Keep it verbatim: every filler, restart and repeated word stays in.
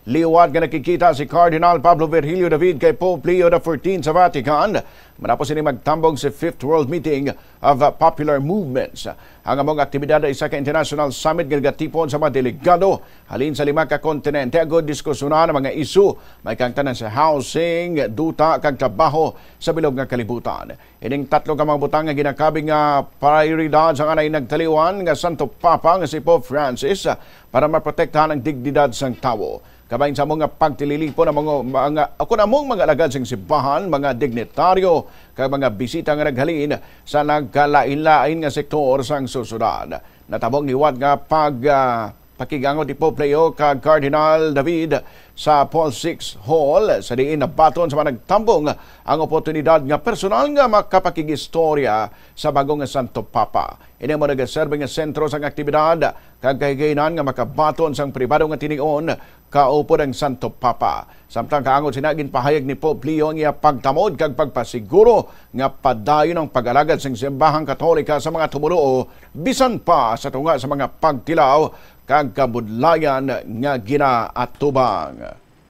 Liwat nga nakikita si Cardinal Pablo Virgilio David kay Pope Leo the fourteenth sa Vatican, matapos ini magtambong sa Fifth World Meeting of Popular Movements. Ang among aktibidad ay isa ka international summit nga nagatipon sa mga delegado halin sa lima ka kontinente, agod diskusyonan ang mga isyu may kaangtanan sa housing, duta, kag trabaho sa bilog nga kalibutan. Ining tatlo ka mga butang nga ginakabig nga prioridad sang anay nagtaliwan nga Santo Papa nga si Pope Francis, ah, para maprotektahan ang dignidad sang tawo. Kabahin sa among nga pagtililipon ang mga, mga, ako na mong mga alagad sing simbahan, mga dignitaryo, kag mga bisita nga naghalin sa nagkalain-lain nga sektor sang sosyedad. Natabong liwat nga pag, ah, pakig-angot ni Pope Leo kag Cardinal David sa Paul six Hall, sa diin nabaton sa mga nagtambong ang oportunidad nga personal nga makapakig-istorya sa bago nga Santo Papa. Ini amo nagaserbi nga sentro sang aktibidad kag kahigayunan nga makabaton sang pribado nga tinion kaupod ang Santo Papa. Samtang kaangod sina, ginpahayag ni Pope Leo ang iya pagtamod kag pagpasiguro nga padayon ang pag-alagad sang Simbahang Katolika sa mga tumoluo bisan pa sa tunga sa mga pagtilaw kag kabudlayan nga ginaatubang.